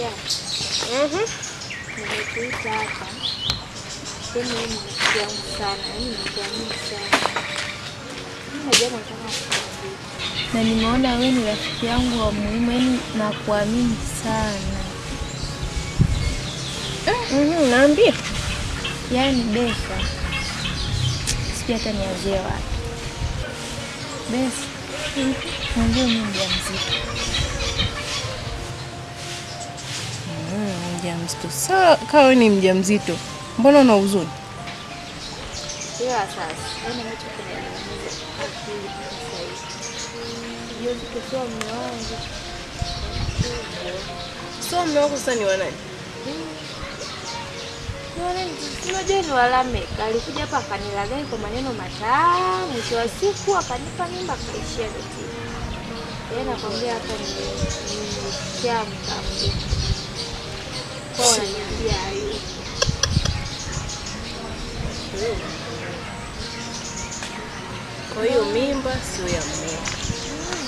yangu. Nimekuita hapa. Sema wewe ni rafiki yangu sana, yaani nakuamini sana. Mimi na jambo nataka kukuambia. Na nimeona wewe ni rafiki yangu wa muhimu, yaani nakuamini sana. Naambia. Yaani Besa, sijui hata nianzie wapi. Besa, mwenzio mimi mjamzito. Mjamzito. Sawa, kama wewe ni mjamzito, mbona una huzuni? Ila sasa, yaani ambacho kinaniumiza akili sasa hivi. Ujauzito sio mume wangu. Sio mume wako, sasa ni wa nani? Unajua ni wa Lamek. Alikuja hapa akanilaghai kwa maneno matamu. Mwisho wa siku akanipa mimba akaishia getini. Yeye nakwambia hapa nimeshamtafuta. Kwa wananiambia hayupo. Kwa hiyo mimba sio ya mume.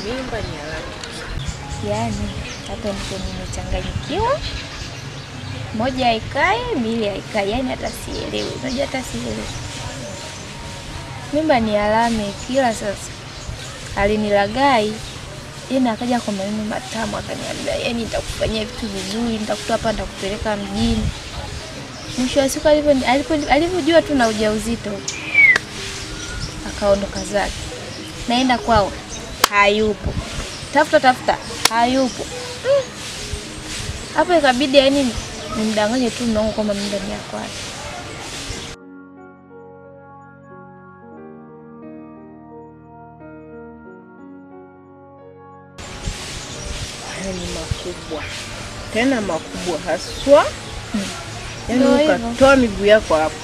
Mimba ni ya Lamek. Yaani hata niko nimechanganyikiwa. Moja haikai, mbili haikai, yaani hata sielewi. Unajua hata sielewi. Mimba ni ya Lamek, ila sasa alinilaghai. Yeye akaja kwa maneno matamu akaniambia, yaani nitakufanyia vitu vizuri, nitakutoa hapa nitakupeleka mjini. Mwisho wa siku alivyojua tu na ujauzito akaondoka zake. Naenda kwao, hayupo. Tafuta tafuta, hayupo. Hapo ikabidi yaani nimdanganye tu mume wangu kwamba mimba ni ya kwake. Haya ni makubwa. Tena makubwa haswa. Yaani ukatoa miguu yako hapo.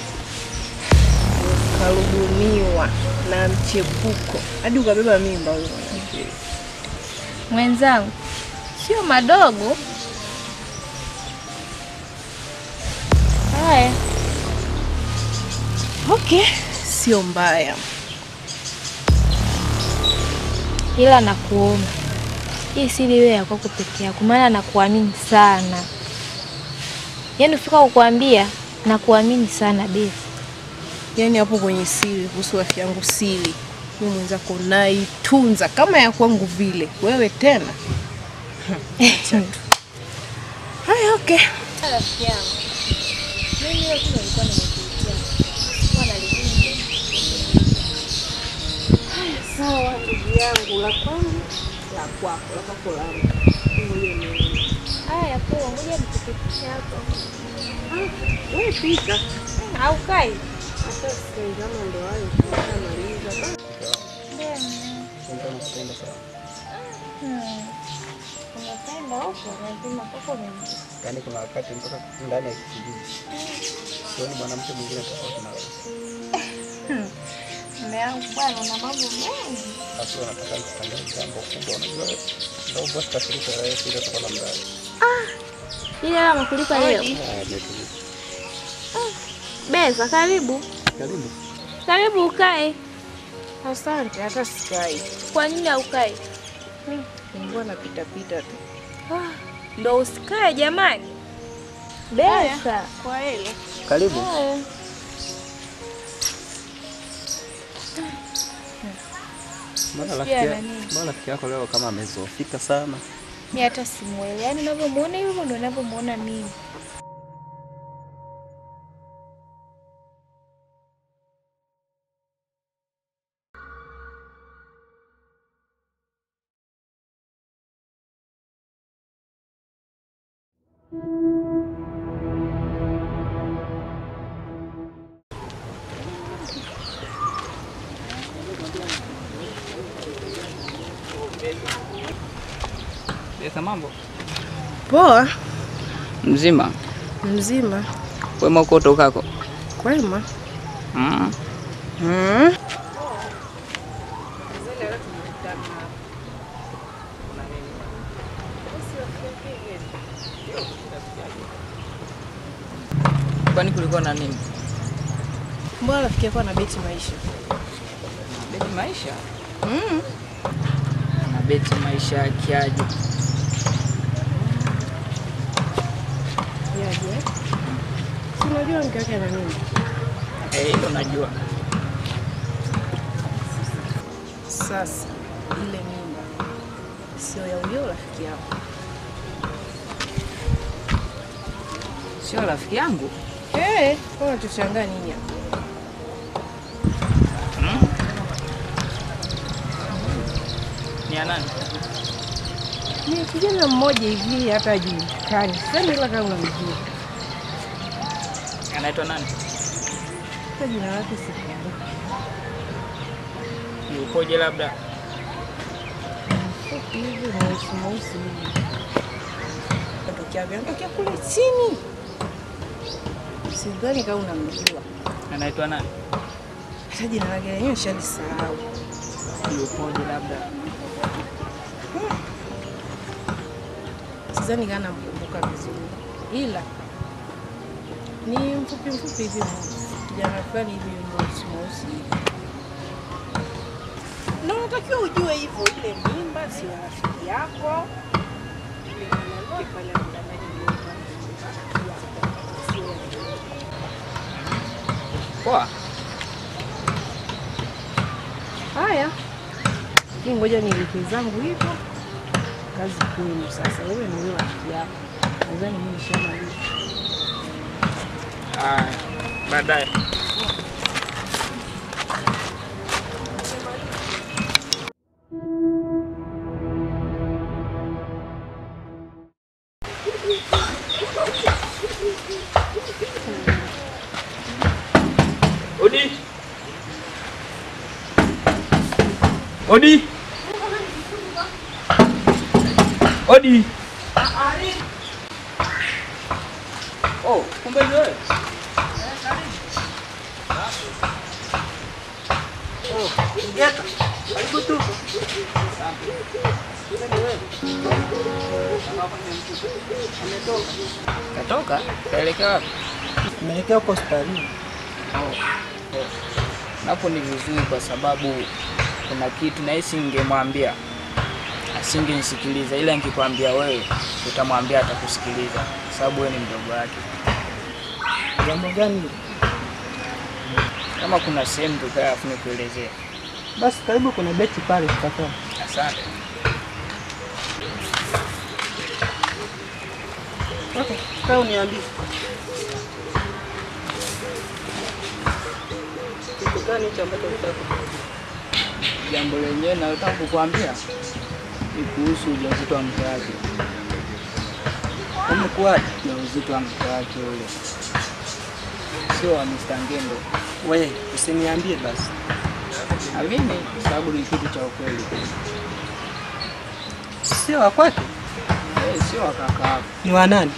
Ukarudumiwa na mchepuko. Hadi ukabeba mimba wewe mwanamke. Mwenzangu, sio madogo. Haya. Okay, sio mbaya. Ila nakuomba, hii siri wewe yako peke yako, maana nakuamini sana. Yaani ufika kukuambia nakuamini sana Besa. Yaani hapo kwenye siri kuhusu afya yangu siri, mimi mwenzako naitunza kama ya kwangu vile. Wewe tena. Acha tu. Haya, okay. Rafiki yangu, mimi leo tu nilikuwa nimekuitia. Sikuwa nalizungumza. Haya, sawa ndugu yangu, la kwangu la kwako, la kwako langu. Ngoja mimi. Haya poa, ngoja nikupikie hapo. Wewe pika. Au kai? Hata sikai kama ndo hayo tunamaliza. Ndio. Unapenda sana. Unapenda huko, lazima kwako mimi. Yaani kuna wakati mpaka ndani ya kijiji. Sioni mwanamke mwingine tofauti na wewe. Mume wangu bwana, una mambo mengi. Sasa nataka nikupangie jambo kubwa, unajua ndio boss kashirika wewe sio kwa la mradi. Ile hela amekulipa leo. Besa, karibu. Karibu. Karibu ukae. Asante, hata sikai. Kwa nini haukai? Nilikuwa napita pita tu. Ndio usikae jamani. Besa, kwa heri. Karibu. Mbona rafiki yako leo kama amezofika sana? Mimi hata simuelewi. Yaani ninavyomuona hivyo ndio ninavyomuona mimi. Besa, mambo? Poa. Mzima? Mzima. Kwema uko utokako? Kwema. Kwani kulikuwa na nini? Mbona rafiki yako ana beti maisha? Beti maisha? Ana beti maisha kiaje? Nifanyaje? Si unajua mke wake ana nini? Eh, unajua. Sasa ile mimba sio ya huyo rafiki yako. Sio rafiki yangu? Eh, kwa unachoshangaa nini hapo? Ni ya nani? Ni kijana mmoja hivi hata hajulikani. Sasa ila kama unamjua. Anaitwa nani? Hata jina lake sikumbuki. Yukoje labda? Mfupi hivi mweusi mweusi hivi. Anatokea kule chini. Sidhani kama unamjua. Anaitwa nani? Hata jina lake lenyewe nishalisahau. Yukoje labda? Sidhani kama namkumbuka vizuri. Ila ni mfupi mfupi hivi, kijana fulani hivi mweusi mweusi hivi. Na unatakiwa ujue hivyo, ile mimba si ya rafiki yako. Ile mwanamke pale anadanganya mimba. Poa. Haya. Mimi ngoja nilipe zangu hivyo. Kazi kwenu sasa, wewe na wewe rafiki yako. Nadhani mimi nishamaliza. Haya, baadaye. Odi. Odi. Odi. Oh, kumbe ni wewe. Oh, Ngeta. Karibu tu. Kumbe ni wewe. Ametoka. Katoka? Kaelekea wapi? Ameelekea huko hospitalini. Oh. Napo ni vizuri kwa sababu kuna kitu na hisi ningemwambia asingenisikiliza, ila nikikwambia wewe utamwambia atakusikiliza sababu wewe ni mdogo wake. Jambo gani? Kama kuna sehemu tukae afu nikuelezee. Basi karibu kuna beti pale tutakaa. Asante. Okay, kaa uniambie. Kitu gani hicho ambacho unataka? Jambo lenyewe nataka kukuambia ni kuhusu ujauzito wa mke wake. Umekuwaje? Ujauzito wa mke wake ule. Sio wa Mr. Ngendo. Wewe usiniambie basi. Amini sababu ni kitu cha ukweli. Sio wa kwake? Eh, sio wa kaka yako. Ni wa nani?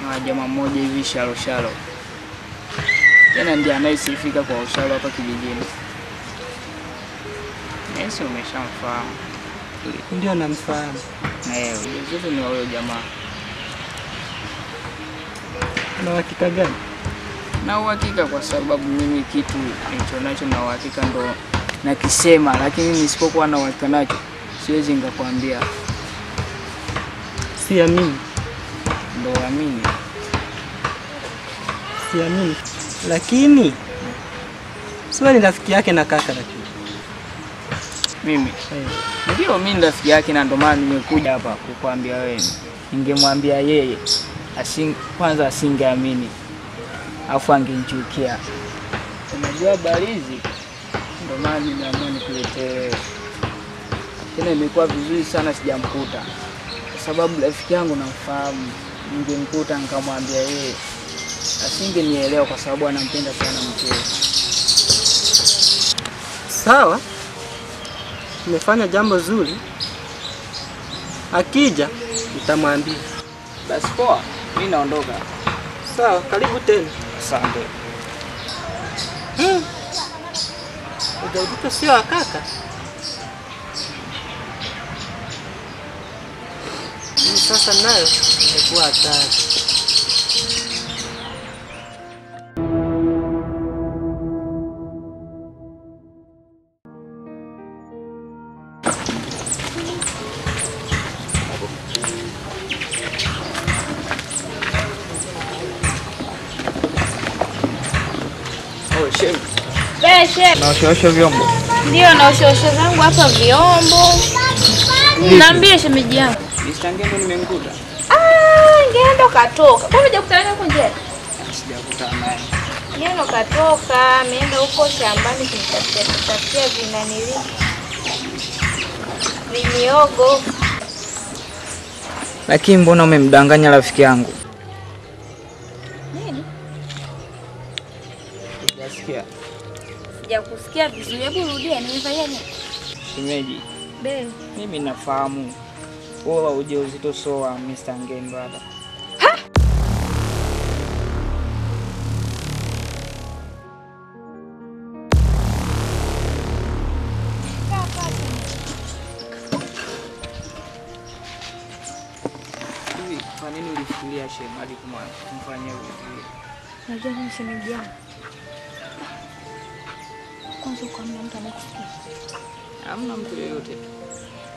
Ni wa jamaa mmoja hivi shalo shalo. Tena ndiye anayesifika kwa ushalo hapa kijijini. Nesi umeshamfahamu. Ndio namfahamu. Eh, ujauzito ni wa huyo jamaa. Na uhakika gani? Na uhakika kwa sababu mimi kitu nilichonacho na uhakika ndo nakisema, lakini nisipokuwa na uhakika nacho siwezi nikakwambia. Siamini. Ndo amini. Siamini. Lakini sio ni rafiki yake na kaka lakini. Mimi. Ndio mimi ni rafiki yake na ndo maana nimekuja hapa kukuambia wewe. Ningemwambia yeye kwanza asingeamini. Afu angenichukia. Unajua habari hizi ndo maana nimeamua nikuletee wewe. Tena imekuwa vizuri sana sijamkuta. Kwa sababu rafiki yangu namfahamu. Ningemkuta nikamwambia yeye asingenielewa kwa sababu anampenda sana mkewe. Sawa. Nimefanya jambo zuri. Akija nitamwambia. Basi poa, mimi naondoka. Sawa, karibu tena. Asante. Ujauzito sio wa kaka. Mimi sasa nayo imekuwa hatari. Oh, shemu. Beshe. Naoshaosha vyombo. Ndio naoshaosha zangu hapa vyombo. Niambie shemeji yangu. Mr. Ngendo nimemkuta. Ah, Ngendo katoka. Mbona hujakutana naye huko nje? Sijakutana naye. Ngendo katoka, ameenda huko shambani kumtafutia kutafutia vinanili. Viniogo. Lakini mbona umemdanganya rafiki yangu? Nini? Sijasikia. Sijakusikia vizuri. Hebu rudia, nimefanya nini? Shemeji. Be. Mimi nafahamu wewe ujauzito sio wa Mr. Ngendo hapa. Ha? Hivi kwa nini ulifikiria shemu hadi kumfanyia vile? Unajua nini shemeji yangu? Kwanza kwa mtu anayekusikia. Hamna mtu yeyote.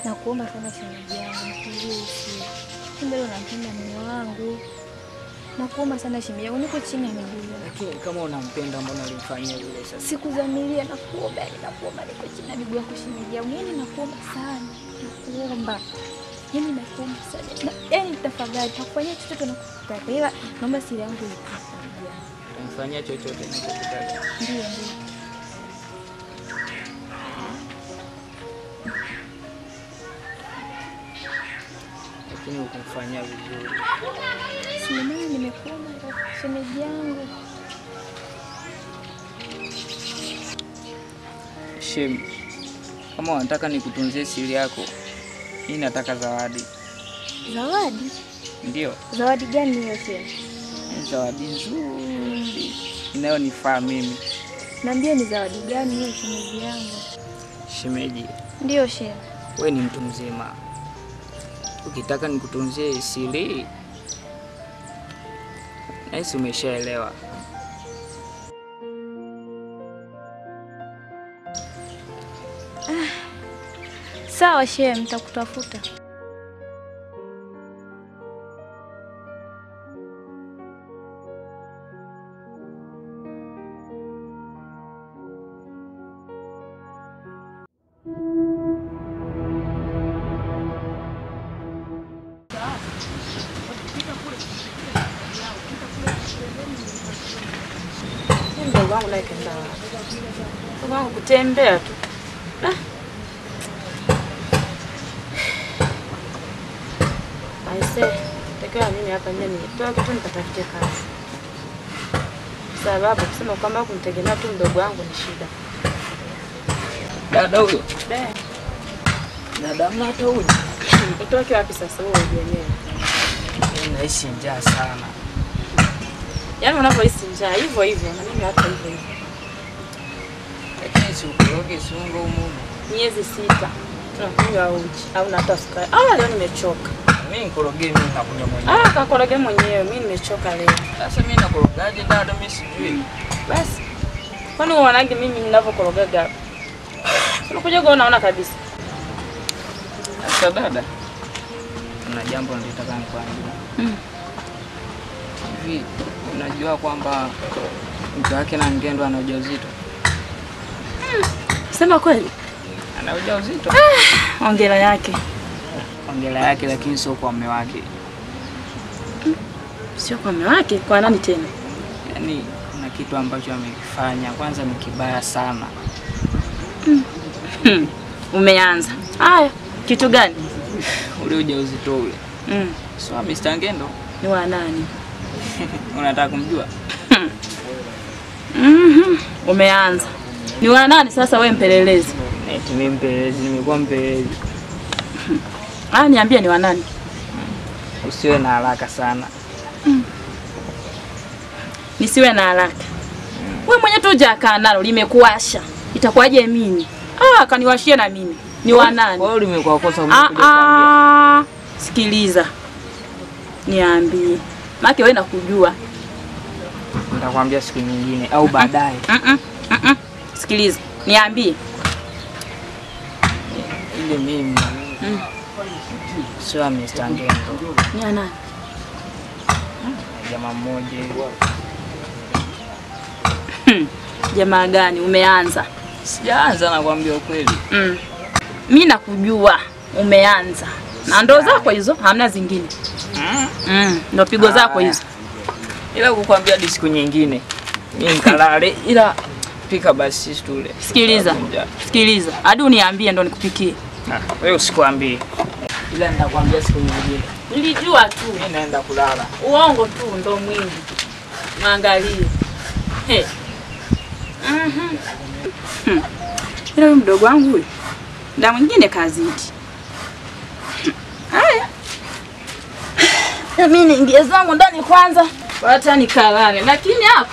Nakuomba sana shemeji yangu, nikuruhusu. Kumbe unampenda mume wangu. Nakuomba sana shemeji yangu, niko chini ya miguu. Lakini kama unampenda mbona ulimfanyia vile sasa? Sikudhamiria, nakuomba, nakuomba niko chini ya miguu yako shemeji yangu. Yaani nakuomba sana. Nakuomba. Yaani nakuomba sana. Yaani tafadhali takufanyia chochote unachotaka. Ila naomba siri yangu ikuwe. Utamfanyia chochote unachotaka. Ndio, ndio. Lakini ukumfanyia vizuri. Mimi nimekuomba shemeji yangu. Shem, kama unataka nikutunzie siri yako, mimi nataka zawadi. Zawadi? Ndio. Zawadi gani hiyo tena? Zawadi nzuri inayonifaa mimi. Niambie ni zawadi gani hiyo shemeji yangu? Shemeji. Ndio shem. Wewe ni mtu mzima. Ukitaka nikutunzie siri, nahisi umeshaelewa. Sawa shem, nitakutafuta. Mdogo wangu naye kaenda wangu kutembea tu. Aise, takiwa mimi hapa nje nitoke tu nikatafute kazi. Sababu kusema kwamba kumtegemea tu mdogo wangu ni shida. Dada huyo? Dada mnata huyo. Utoke wapi sasa wewe mwenyewe? Naishi njaa sana. Yaani unapohisi njaa hivyo hivyo na mimi hata hivyo hivyo. Lakini si ukoroge sungo humu. Miezi 6 tunakunywa uji au na hata sukari. Ah, leo nimechoka. Mimi nikoroge mimi nakunywa mwenyewe. Ah, kakoroge mwenyewe, mimi nimechoka leo. Sasa mimi nakorogaje dada, mimi sijui. Basi. Kwani unaonaje mimi ninavyokorogaga? Unakuja unaona kabisa. Sasa dada, kuna jambo nilitaka nikwambie. Hivi unajua kwamba mke wake na Ngendo ana ujauzito? Sema kweli? Ana ujauzito. Hongera yake. Hongera yake, lakini sio kwa mume wake. Sio kwa mume wake, kwa nani tena? Yaani kuna kitu ambacho amekifanya, kwanza ni kibaya sana. Umeanza. Haya, kitu gani? Ule ujauzito ule. So Mr. Ngendo ni wa nani? Unataka kumjua? Umeanza. Ni wa nani sasa wewe mpelelezi? Eti mimi mpelelezi, nimekuwa mpelelezi. Ah, niambie ni wa nani? Usiwe na haraka sana. Nisiwe na haraka. Wewe mwenyewe tu hujakaa nalo limekuasha. Itakuwaje mimi? Ah, kaniwashia na mimi. Ni wa nani? Wewe limekuwa kosa umekuja kuambia. Sikiliza. Niambie. Maana wewe nakujua. Nitakwambia siku nyingine au baadaye. Sikiliza. Niambie. Ile mimi. Sio Mr. Ngendo. Ni nani? Jamaa mmoja hivi. Jamaa gani umeanza? Sijaanza, nakwambia ukweli. Mimi nakujua umeanza. Na ndoo zako hizo, hamna zingine. Ndio pigo zako hizo. Ila kukwambia hadi siku nyingine. Mimi nikalale ila pika basi tule. Sikiliza. Sikiliza. Hadi uniambie ndo nikupikie. Wewe usikwambie. Ila nitakwambia siku nyingine. Nilijua tu. Mimi naenda kulala. Uongo tu ndo mwingi. Maangalie. Hey. Ila huyu mdogo wangu huyu. Nda mwingine kazidi. Haya. Na mimi niingie zangu ndani kwanza. Hata nikalale. Lakini hapo